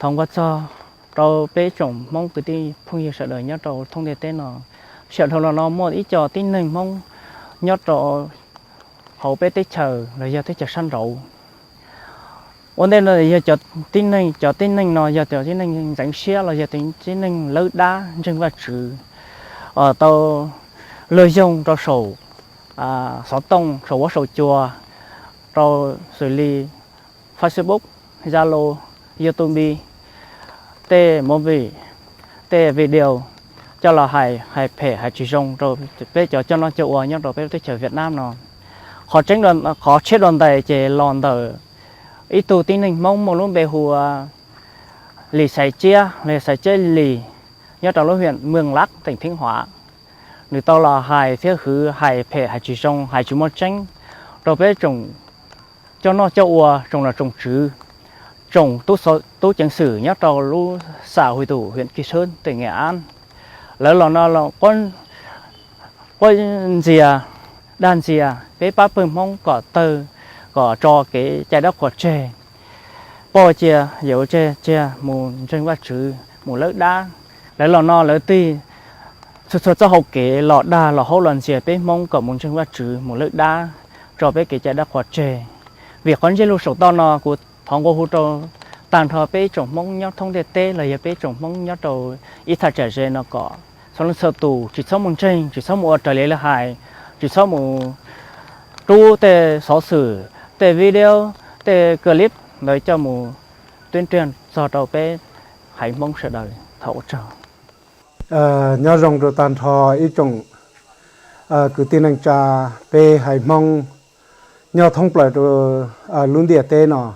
Thov nqua txog rau peb tsoom Hmoob kwv tij phooj ywg sawv daws nyob rau thoob ntiaj teb no. Sawv daws los no muaj ib co tib neeg Hmoob nyob rau hauv peb teb chaws los yog teb chaws sab nraud. Ua ntej no yog cov tib neeg, cov tib neeg no yog cov tib neeg ntxeev siab los yog tib neeg lawb dab ntseeg Vajtswv, tau luag yoog rau saum xov tooj, saum huab saum cua, rau xws li Facebook, Zalo, YouTube, tej movie, tej video coj los hais, hais phem hais tsis zoo rau peb cov coj noj coj ua nyob rau peb lub teb chaws Vietnam no. Qhov tseeb, qhov tshiab dua ntais ces los ntawm ib tug tib neeg Hmoob muaj lub npe hu ua Lis Xaiv Tsiab los Xaiv Tsiab Lis, nyob rau lub huyện Mường Lát, tỉnh Khánh Hòa. Nws tau los hais thiab hwv hais phem hais tsis zoo, hais tsis muaj tseeb rau peb tsoom coj noj coj ua, tsoom nom tsoom tswv, tsoom tub ceev xwm nyob rau lub xã Huy Tụ, huyện Kỳ Sơn, tỉnh Nghệ An. Lawv los no quab ntxias, dag ntxias peb pab pawg Hmoob kom tawg, kom tso kev cai dab qhuas tseg, poj cia yawm ua tseg, tsiag mus ntseeg Vajtswv mus lawb dab. Lawv los no lawv tig txhua txhua txoj hau kev los dag los haub los ntxias peb Hmoob kom mus ntseeg Vajtswv mus lawb dab, tso peb kev cai dab qhuas tseg. Vim qhov ntsej lus saum toj no kuv thov nqua hu rau tag nrho peb tsoom Hmoob nyob thoob ntiaj teb los yog peb tsoom Hmoob nyob rau ib thaj tsam ze no kom txhua leej txhua tus tsis txhob mus ntseeg, tsis txhob mus ua raws li lawv hais, tsis txhob mus rub tej xov xwm, tej video, tej clip ntawd coj mus tuyên truyền txog rau peb haiv Hmoob sawv daws. Thov ua tsaug. Nyob zoo rau tag nrho ib tsoom kwv tij neej tsa, peb haiv Hmoob nyob thoob plaws rau lub ntiaj teb no.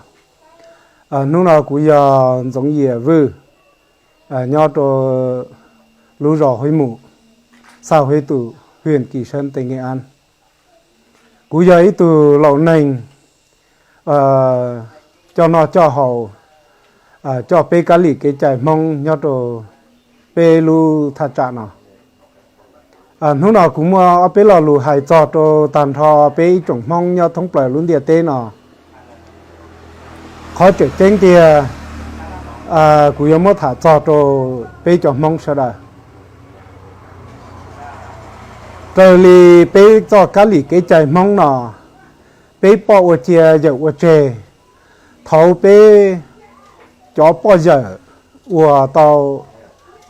Hnub no kuv yog Ntxoov Yias Vwj, nyob rau lub zos Huib Mus, xã Huib Tus, huyện Kỳ Sơn, tỉnh Nghệ An. Kuv yog ib tug laus neeg coj noj coj haus, coj peb kab lis kev cai Hmoob nyob rau peb lub thaj tsam no. Hnub no kuv muaj ob peb lo lus hais txog rau tag nrho peb ib tsoom Hmoob nyob thoob plaws lub ntiaj teb no. Qhov tseem ceeb tiag, kuv yuav muab tham txog rau peb cov Hmoob sawv daws. Raws li peb txoj kab lis kev cai Hmoob no, peb poj ua cia yawm ua tseg. Thaum peb cov poj yawm uas tau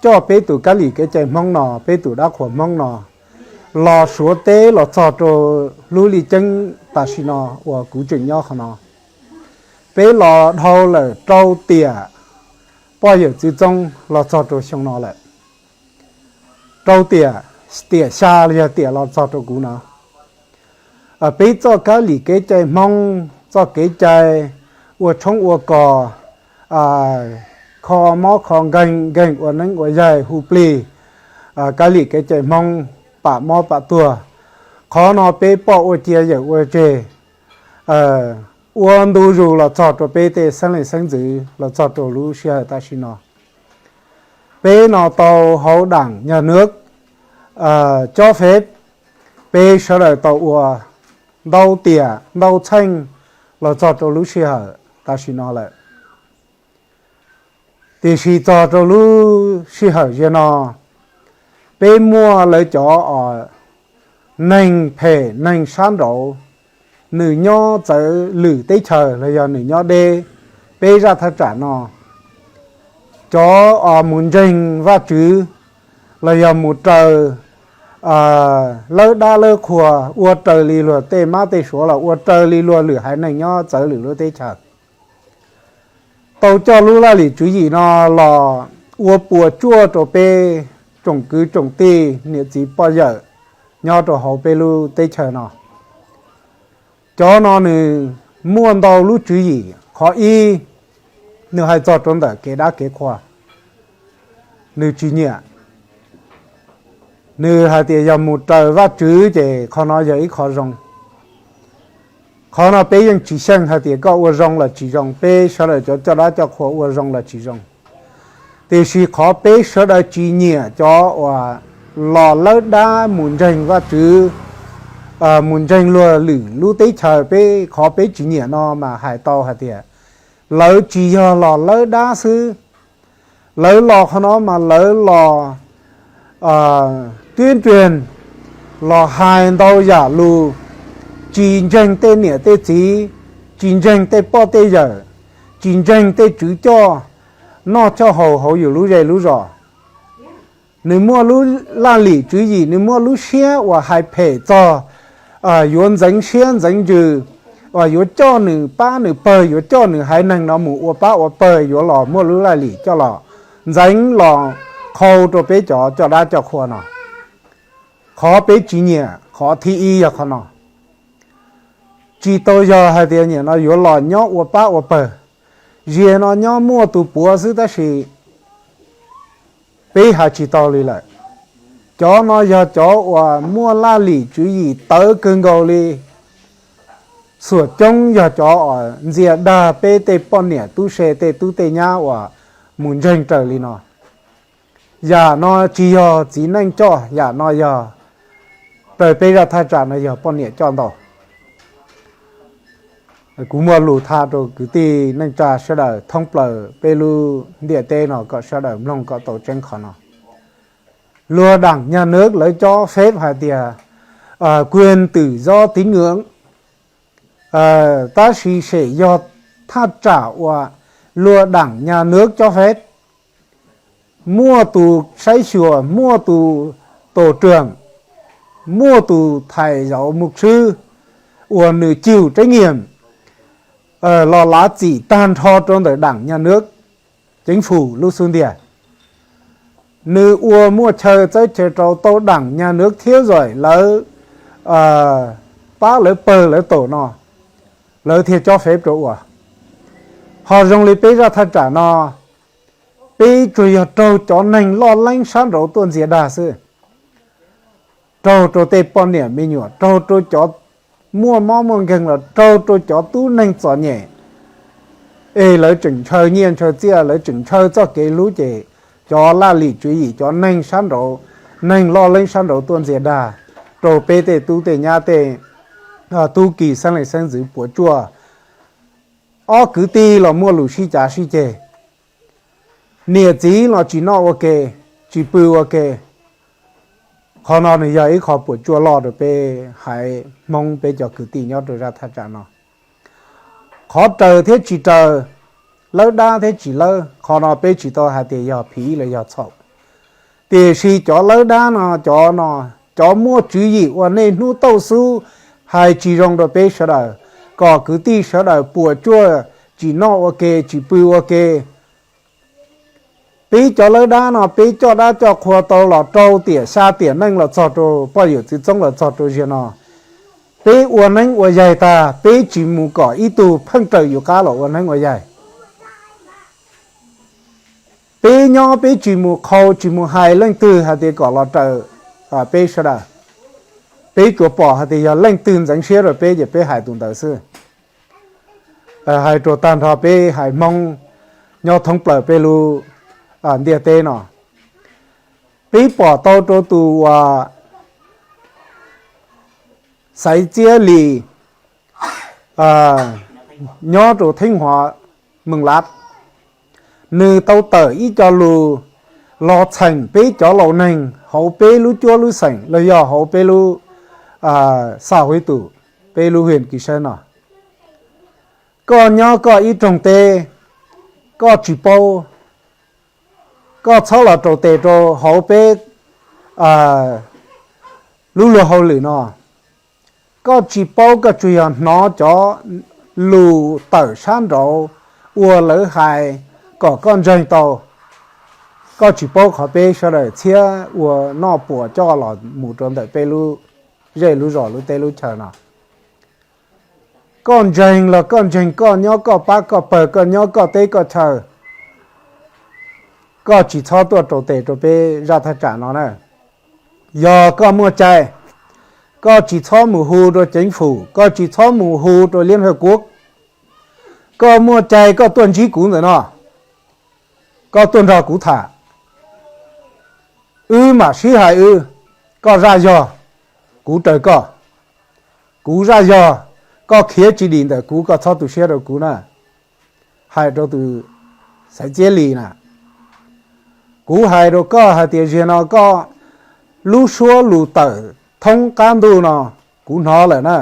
coj peb tus kab lis kev cai Hmoob no, peb tus dab qhuas Hmoob no los Suav teb los txog rau lub Liaj Ceeb tam sim no uas kuv tseem nyob qhov no, peb los dhau lawm rau tiam poj yawm txwv txoob los txog rau xyoo no lawm. Rau tiam, tiam xya los yog tiam los txog rau kuv no, peb txoj kab lis kev cai Hmoob, txoj kev cai ua tshoob ua kos, kho mob kho nkeeg, nkeeg ua neeb ua yaig, hu plig, kab lis kev cai Hmoob, pam mob pam tuag, qhov no peb poj ua cia yawm ua tseg ua ntu zus los txog rau peb tej xeeb leej xeeb ntxwv los txog rau lub sij hawm tam sim no. Peb no tau hauv đảng nhà nước cob phép, peb sawv daws tau ua ntau tiam ntau txheej los txog rau lub sij hawm tam sim no lawm. Tiam sis txog rau lub sij hawm ziag no, peb muaj lawv cov neeg phem neeg sab nraud, nws nyob txawv lwm teb chaws los yog nws nyob deb peb zaj thaj tsam no. Cov mus ntseeg Vajtswv los yog mus raws lawb dab lawb qhuas, ua raws li luag tej mab tej suav los ua raws li luag lwm haiv neeg nyob txawv lwm lub teb chaws, tau coj lub laj lim tswv yim no los ua puas tsuaj rau peb tsoom kwv tsoom tij niam txiv poj yawm nyob rau hauv peb lub teb chaws no. Cov no nws muaj ntau lub tswv yim. Qhov ib, nws hais txog rau ntawm kev dab kev qhua, nws tsis nyiam. Nws hais tias yog mus raws Vajtswv ces qhov no yog ib qho zoo. Qhov no peb yeej tsis xyeej hais tias koj ua zoo los tsis zoo, peb sawv daws cov coj dab coj qhua ua zoo los tsis zoo. Tiam sis qhov peb sawv daws tsis nyiam cov uas los lawb dab mus ntseeg Vajtswv, mus ntseeg luag lwm lub teb chaws, peb qhov peb tsis nyiam no mas hais tau hais tias lawv tsis yog los lawb dab xwb, Lawv los qhov no mas lawv los tuyên truyền, los hais ntau yam lus, tsis ntseeg tej niam tej txiv, tsis ntseeg tej poj tej yawm, tsis ntseeg tej tswv coj noj coj haus hauv yus lub zej lub zos. Nws muaj lub laj lim tswv yim, nws muaj lub siab uas hais phem txog, yuav ntxeev siab ntxeev ntsws, uas yuav coj nws pab nws pawg, yuav coj nws haiv neeg no mus ua pab ua pawg, yuav los muaj lub laj lim coj los ntxeev los qhau rau peb cov coj dab coj qhua no. Qhov peb tsis nyiam qhov thib ib yog qhov no. Tsis tau yog hais tias nim no yuav los nyob ua pab ua pawg, ziag no nyob muaj tus puav xwb tab sis peb hais tsis tau li lawm. Cov no yog cov uas muaj laj lim tswv yim tawv kawg nkaus li. Xuam coob yog cov uas ntxias dag peb tej poj niam tub se tej tub tej nyab uas mus ntseeg raws li no. Yam no tsis yog txiv neej coj, yam no yog raws peb zaj thaj tsam no yog poj niam coj ntau. Kuv muaj lus tham rau kwv tij neej tsa sawv daws thoob plaws peb lub ntiaj teb no kom sawv daws mloog kom tau tseeb qhov no. Luag Đảng Nhà nước lawv cov pheb hais tias quyền tự do tín ngưỡng, tab sis sem yog thaj tsam uas luag Đảng Nhà nước cov pheb, muaj tus saib xyuas, muaj tus tổ trưởng, muaj tus thầy giáo mục sư uas nws chịu trách nhiệm los lav txim tag nrho rau ntawm Đảng Nhà nước, chính phủ lub xub ntiag. Nws ua muaj chaw txawb chaw rau tau Đảng Nhà nước theo dõi lawv, pab lawv pawg lawv tổ no, lawv thiaj cob pheb rau ua. Ho zoo li peb zaj thaj tsam no, peb tsuas yog raug cov neeg loj leeb sab nraud tuaj ntxias dag xwb. Raug rau tej poj niam me nyuam, raug rau cov muaj mob muaj nkeeg, los raug rau cov tub neeg txom nyem, es lawv tseem ntshaw nyiaj ntshaw txiaj, lawv tseem ntshaw txoj kev hlub ces cov laj lim tswv yim, cov neeg sab nraud, neeg loj leeb sab nraud tuaj ntxias dag rau peb tej tub tej nyab tej tub ki xeeb leej xeeb ntxwv puas tsuaj. Ob kwv tij los muaj lus sib cav sib ceg, niam txiv los tsis noj ua ke, tsis pw ua ke. Qhov no nws yog ib qho puas tsuaj loj rau peb haiv Hmoob peb cov kwv tij nyob rau zaj thaj tsam no. Qhov raws thiab tsis raws, lawb dab thiab tsis lawb, qhov no peb tsis tau hais tias yog phiv los yog txhaum. Tiam sis cov lawb dab no, cov no, cov muaj tswv yim ua nej hnub tauj xub hais tsis zoo rau peb sawv daws, kom kwv tij sawv daws puas tsuaj tsis noj ua ke tsis pw ua ke. Peb cov lawb dab no peb coj dab coj qhua tau los rau tiam xya tiam neej los txog rau poj yawm txwv txoob los txog rau ziag no. Peb ua neeb ua yaig tag peb tsis mus kom ib tug pheej raws yus qab los ua neeb ua yaig. Peb nyob peb tsis mus qhau tsis mus hais leej twg hais tias kom los raws peb sawv daws. Peb tsuas pom hais tias yog leej twg ntxeev siab rau peb ces peb hais tus ntawd xwb. Hais rau tag nrho peb haiv Hmoob nyob thoob plaws peb lub ntiaj teb no, peb pom tau rau tus uas Xaiv Txiab Lis nyob rau Theeb Huav Mees Lav, nws tau tawm ib co lus los txheem peb cov laus neeg hauv peb lub cuab lub xeem los yog hauv peb lub xaj huib tus, peb lub hwj kis sab no. Koj nyob koj ib rooj teb, koj tsis paub, koj txhob los raus tes rau hauv peb lub luag hauj lwm no. Koj tsis paub, koj tsuas yog hnov cov lus tawm sab nraud uas lawv hais kom koj ntseeg tau. Koj tsis paub qhov peb sawv daws txhiab ua noj puas coj los mus rau ntawm peb lub zej lub zos lub teb lub chaw no. Koj ntseeg los koj ntseeg, koj nyob koj pab koj pawg, koj nyob koj teb koj chaw, koj tsis txhob tuaj raus tes rau peb zaj thaj tsam no na. Yog koj muaj cai, koj tsis txhob mus hu rau chính phủ, koj tsis txhob mus hu rau Liên Hợp Quốc. Koj muaj cai koj tuaj ntsib kuv ntawm no, koj tuaj nrog kuv tham, wb mam sib hais wb, koj zaj yog, kuv raws koj, kuv zaj yog, koj khiav tsis dim ntawm kuv, koj txhob tu siab rau kuv na. Hais rau tus Xaiv Txiab Lis na. Kuv hais rau koj hais tias zaum no koj lub suab lus tawm thoob qab ntuj no kuv hnov lawm na.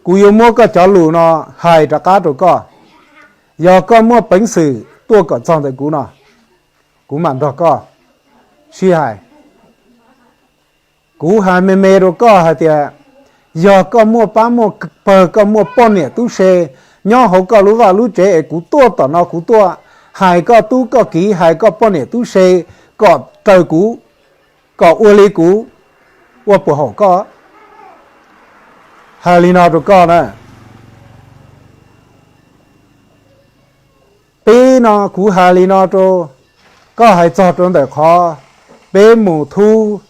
Kuv yuav muab koj cov lus no hais rov qab rau koj. Yog koj muaj peev xwm tuaj kom txog ntawm kuv no, kuv mam nrog koj sib hais. Kuv hais me me rau koj hais tias, yog koj muaj pab muaj pawg, koj muaj poj niam tub se nyob hauv koj lub vaj lub tsev es kuv tuaj tom no kuv tuaj hais koj tub koj kiv, hais koj poj niam tub se kom raws kuv, kom ua li kuv, ua puas haum koj? Hais li no rau koj na. Peb no kuv hais li no rau koj, hais txog rau ntawm qhov peb mus thub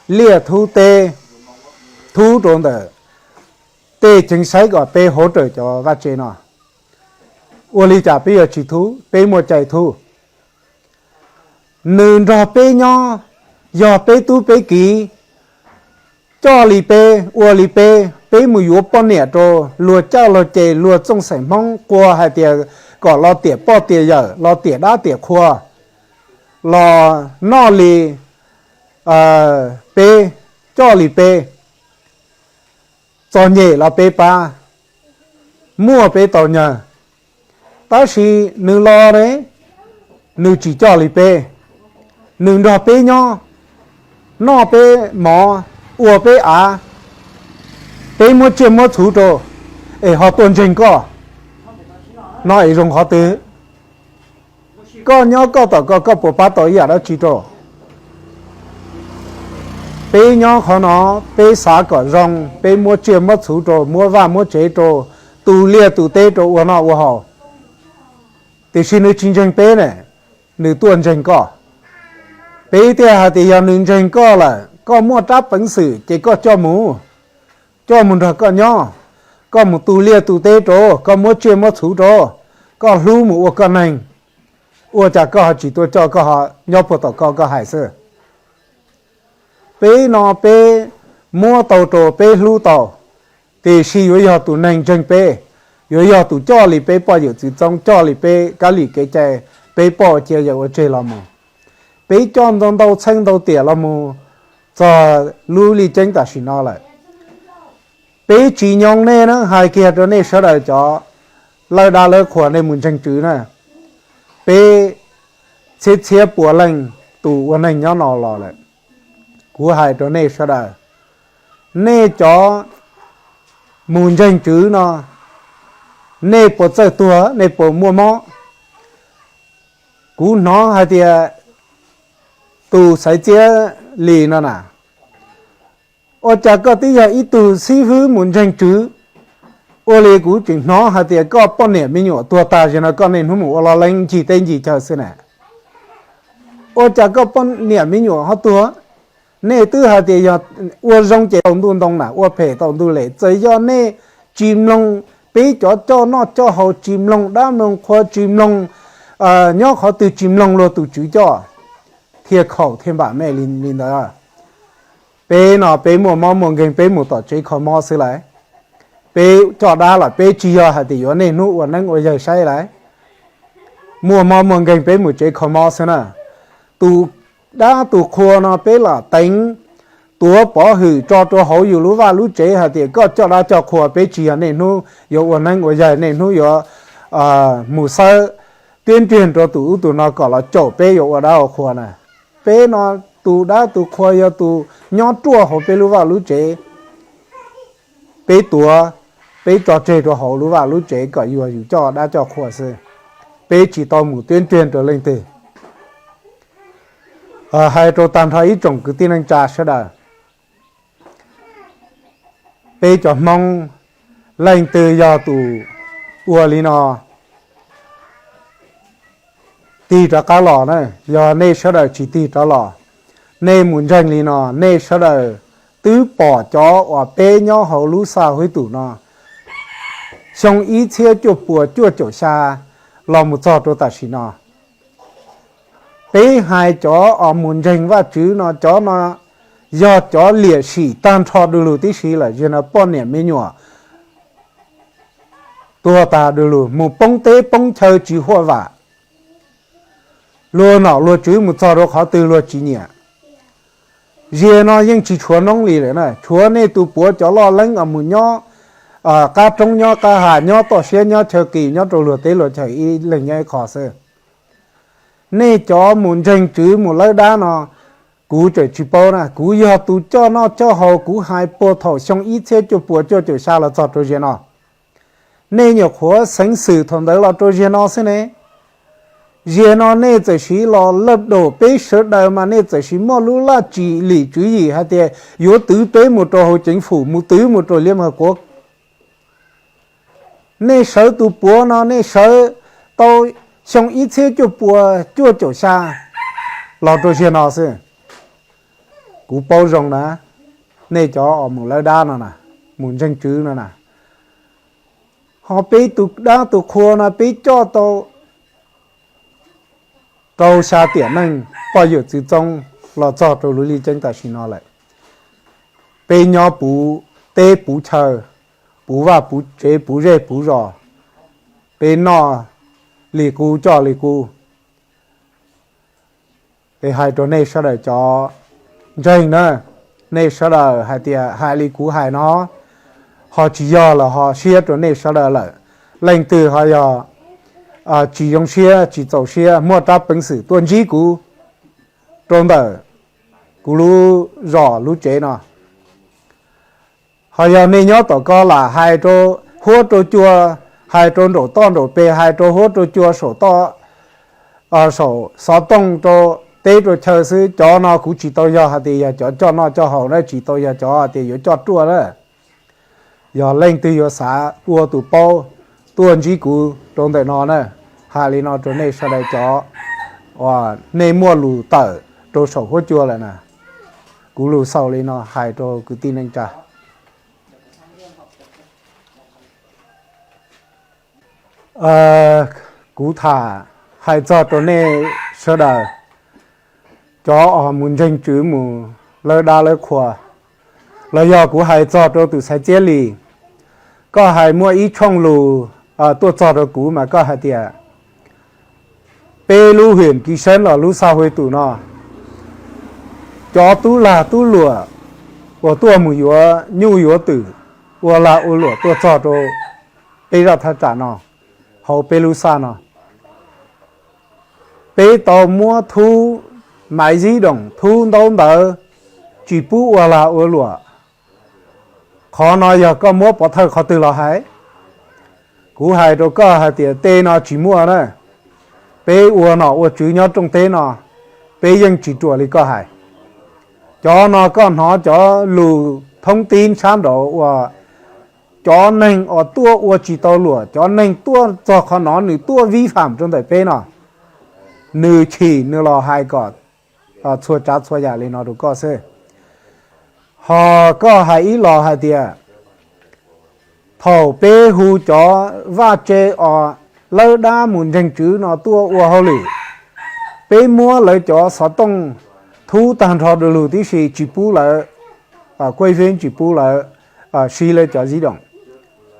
liaj thub teb, thub rau ntawm tej ceev saib kom peb hauv rawm cov vaj tse no. Ua li cas peb yuav tsis thub? Peb muaj cai thub. Nws nrog peb nyob, yog peb tub peb kiv, coj li peb, ua li peb, peb mus yuav poj niam rau, luag coj luag ces luag txooj xeem Hmoob qua hais tias kom los tiam poj tiam yawm, los tiam dab tiam qhua, los noj li peb, coj li peb, txom nyem los peb pab, muaj peb tau nyag. Tab sis nws los ne, nws tsis coj li peb, nws nrog peb nyob, noj peb mov, ua peb av, peb muab tsiaj muab txhuv rau, es ho tuaj ntseeg koj no es zoo qhov twg? Koj nyob koj tom ko koj puas pab tau ib yam dab tsi rau? Peb nyob qhov no, peb xav kom zoo, peb muab tsiaj muab txhuv rau, muab vaj muab tsev rau, tu liaj tu teb rau ua noj ua haus. Tiam sis nws tsis ntseeg peb ne, nws tuaj ntseeg koj. Peb thiaj hais tias yog nws ntseeg koj lawm, koj muaj rab peev xwm ces koj coj mus, coj mus nrog koj nyob, koj mus tu liaj tu teb rau, koj muab tsiaj muab txhuv rau, koj hlub mus ua koj neeg. Ua cas koj ho tsis tuaj coj, koj ho nyob puag tom ko koj hais xwb? Peb no peb muab tau rau, peb hlub tau, tiam sis yuav yog tus neeg ntseeg peb, yuav yog tus coj li peb poj yawm txwv txoob, coj li peb kab lis kev cai, peb poj ua cia yawm ua tseg los mus. Peb coj ntau ntau txheej ntau tiam los mus txog lub lij ceeb tam sim no lawm. Peb tsis nyoo nej na, hais kiag rau nej sawv daws cov lawv dab lawv qhuas nej mus ntseeg Tswv na. Peb txhiab txhiab puas leej tus ua neeg nyob no los lawm. Kuv hais rau nej sawv daws, nej cov mus ntseeg Tswv no, nej puas txawj tuag, nej puas muaj mob? Kuv hnov hais tias tus Xaiv Txiab Lis no na, ua cas koj twb yog ib tug xib hwb mus ntseeg Tswv, ua li kuv tseem hnov hais tias koj poj niam me nyuam tuag tag, zaum no koj niaj hnub mus ua lo leeb ncig teb ncig chaw xwb na. Ua cas koj poj niam me nyuam ho tuag? Nej twb hais tias yog ua zoo ces tau ntuj ntoo na, ua phem tau ntuj les. Txawm yog nej tsis mloog peb cov coj noj coj haus, tsis mloog dab mloog qhua, tsis mloog nyob qhov twg, tsis mloog luag tus Tswv coj, thiaj khaum thiaj npam nej li ntawd. Peb no peb muaj mob muaj nkeeg, peb mus tom tsev kho mob xwb lauj. Peb coj dab los peb tsis yog hais tias yuav niaj hnub ua neeb ua yaig saib lauj. Muaj mob muaj nkeeg peb mus tsev kho mob xwb na. Tus dab tus qhua no peb lam teev, tuav pov hwm tso rau hauv yus lub vaj lub tsev hais tias koj coj dab coj qhua, peb tsis yog niaj hnub yuav ua neeb ua yaig, niaj hnub yuav mus xawb tiab nriag rau tus ub tus no kom los caum peb yuav ua dab ua qhua na. Peb no tus dab tus qhua yog tus nyob ruaj hauv peb lub vaj lub tsev. Peb tuav, peb tso tseg rau hauv lub vaj lub tsev kom yog yus coj dab coj qhua xwb. Peb tsis tau mus tiab nriag rau leej twg. Hais rau tag nrho ib tsoom kwv tij neej tsa sawv daws, peb cov Hmoob leej twg yog tus ua li no, tig rov qab los na. Yog nej sawv daws tsis tig rov los, nej mus ntseeg li no, nej sawv daws twb pom cov uas peb nyob hauv lub xaj hwb tum no, xyoo ib txhiab cuaj puas cuaj caum xya los mus txog rau tam sim no. Peb hais cov uas mus ntseeg Vajtswv no, cov no yog cov liam sim tag nrho du lug tib si lawm, yog no poj niam me nyuam tuag tag du lug, mus poob teb poob chaw tsis huaj vam. luag nom luag tswv mus txog rau qhov twg luag tsis nyiam. Ziag no yeej tsis tshuav noob li lawm na, tshuav nej tus puav cov loj leeb uas mus nyob qab roob nyob qab hav nyob toj siab nyob chaw qis nyob rau luag teb luag chaws ib leeg nyob ib qho xwb. Nej cov mus ntseeg tswv mus lawb dab no, kuv tseem tsis paub na, kuv yog tus coj noj coj haus kuv hais puag thaum xyoo ib txhiab cuaj puas cuaj caum xya los txog rau ziag no. Nej nyuam qhuav xeev xwm thaum ntawd los rau ziag no xwb ne. Ziag no nej txawm siv los laj daum peb sawv daws mas nej txawm siv muaj lub laj tsim lim tswv yim hais tias yuav twv peb mus rau hauv ceev fum mus twv mus rau liab mag kuav. Nej sawv tus puav no nej sawv tau xyoo ib txhiab cuaj puas cuaj caum xya los rau ziag no xwb. Kuv paub zoo na, nej cov uas mus lawb dab no na, mus ntseeg tswv no na, ho peb tus dab tus qhua no peb coj tau rau xya tiam neej poj yawm txwv txoob los txog rau lub lij ceeb tam sim no lawm. Peb nyob puv teb puv chaw, puv vaj puv tsev puv zej puv zos, peb noj li qub coj li qub. Es hais rau nej sawv daws cov ntseeg na, nej sawv daws hais tias hais li kuv hais no ho tsis yog los ho siab rau nej sawv daws lawm. Leej twg ho yog tsis zoo siab tsis txaus siab muaj rab peev xwm tuaj ntsib kuv rau ntawm kuv lub zos lub tsev no. Ho yog nej nyob tom ko lam hais rau huab rau cua, hais rau nraum toj nraum peg, hais rau huab rau cua saum toj, saum xov tooj rau teb rau chaw xwb, cov no kuv tsis tau yog hais tias yog cov coj noj coj haus na, tsis tau yog cov hais tias yuav coj ruaj na. Yog leej twg yuav xav ua tus paub tuaj ntsib kuv rau ntawm no na, hais li no rau nej sawv daws cov uas nej muaj lus tawm rau saum huab cua lawm na. Kuv lus xaus li no hais rau kwv tij neej tsa. Kuv tham hais txog rau nej sawv daws, cov uas mus ntseeg tswv mus lawb dab lawb qhua, los yog kuv hais txog rau tus Xaiv Txiab Lis, koj hais muaj ib tshooj lus tuaj txog rau kuv mas koj hais tias peb lub hwm Kiv Seeb los lub Xaj Huj Tus no, cov tub lag tub luam uas tuaj mus yuav nyuj yuav twm, ua lag ua luam tuaj txog rau peb zaj thaj tsam no, hauv peb lub xaj no, peb tau muab thub maiv zib doom thub ntaub ntawv, tsis pub ua lag ua luam. Qhov no yog koj muab pov thawj qhov twg los hais? Kuv hais rau koj hais tias tej no tsis muaj na. Peb ua nom ua tswv nyob rooj teb no, peb yeej tsis ruam li koj hais. Cov no koj hnov cov lus thoob tib sab nraud uas cov neeg uas tuaj ua tsis tau luam, cov neeg tuaj txog qhov no nws tuaj vib fam rau ntawm peb no, nws chim nws los hais kom txhua tsav txhua yam li no rau koj xwb. Ho koj hais ib los hais tias thaum peb hu cov vaj tse os lawb dab mus ntseeg tswv no tuaj ua hauj lwm, peb muab lawv cov xov tooj thub tag nrho du lug tib si, tsis pub lawv, kuj feeb tsis pub lawv siv lawv cov zib doom,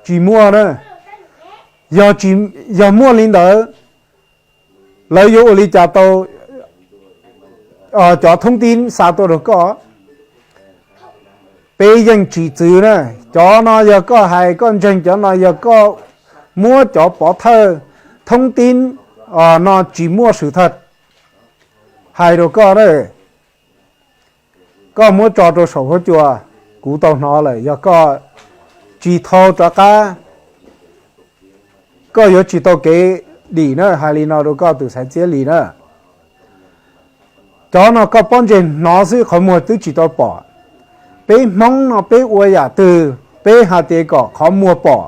tsis muaj na. Yog muaj li ntawd, lawv yuav ua li cas tau cov thoob tib xa tuaj rau koj? Peb yeej tsis txwv na. Cov no yog koj hais koj ntseeg, cov no yog koj muab cov pov thawj thoob tib no tsis muaj swv thawj hais rau koj na. Koj muab tso rau saum huab cua, kuv tau hnov lawm, yog koj tsis thau rov qab, koj yuav tsis tau kev dim na, hais li no rau koj tus Xaiv Txiab Lis na. Cov no koj pob ntseg hnov xwb, qhov muag twb tsis tau pom. Peb Hmoob no peb ua yam twg peb hais tias kom qhov muag pom,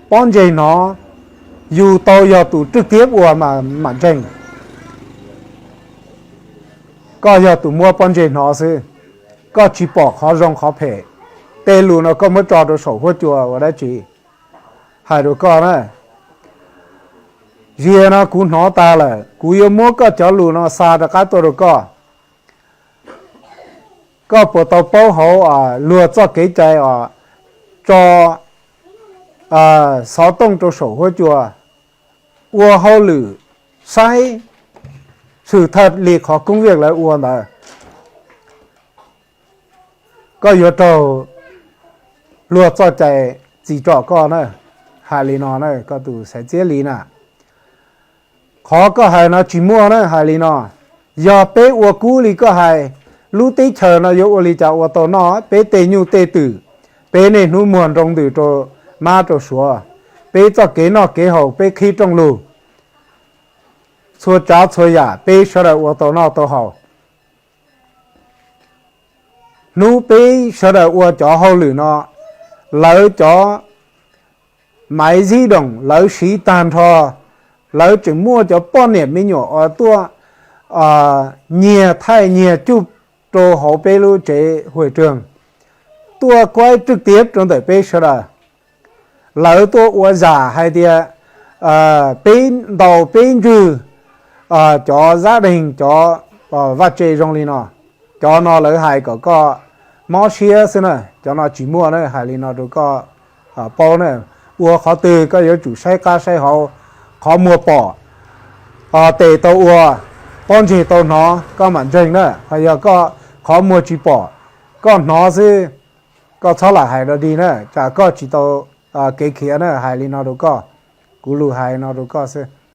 pob ntseg hnov, yus tau yog tus rwj tiab ua mam ntseeg. Koj yog tus muab pob ntseg hnov xwb, koj tsis pom qhov zoo qhov phem. Tej lus no koj muab tso rau saum huab cua ua dab tsi? Hais rau koj na, ziag no kuv hnov tag lawm, kuv yuav muab koj cov lus no xa rov qab tuaj rau koj. Koj puas tau paub hauv luag txoj kev cai os, tso xov tooj rau saum huab cua, ua hauj lwm saib xwm thawj li qhov koob viaj lawv ua ntawd, koj yuav raug luag txoj cai txi tsom koj na. Hais li no na, koj tus xaiv txiab li na, qhov koj hais no tsis muaj na. Hais li no, yog peb ua kub li koj hais, lub teb chaws no yuav ua li cas ua tau noj? Peb tej nyuj tej twm, peb niaj hnub muag nroo ntws rau mab rau suav, peb txoj kev noj kev haus peb qhib rooj lug, txhua tsav txhua yam peb sawv daws ua tau noj tau haus. Hnub peb sawv daws ua cov hauj lwm no, lawv cov maiv zib doos lawv siv tag nrho, lawv tseem muaj cov poj niam me nyuam uas tuaj nyiag thaij nyiag cuj rau hauv peb lub tsev huam rag, tuaj kuaib rwj tiav rau ntawm peb sawv daws. Lawv tuaj ua zam hais tias peb ntaus peb ntswg cov zab deeg cov vaj tse zoo li no. Cov no lawv hais kom koj mob siab xwb na, cov no tsis muaj na. Hais li no rau koj paub na, ua qhov twg koj yuav tsum saib qab saib hauv, qhov muag pom tes tau ua, pob ntseg tau hnov koj mam ntseeg na. Ho yog koj qhov muag tsis pom, koj hnov xwb, koj txhob lam hais dog dig na, tsam koj tsis tau kev khiav na. Hais li no rau koj, kuv lus hais no rau koj xwb.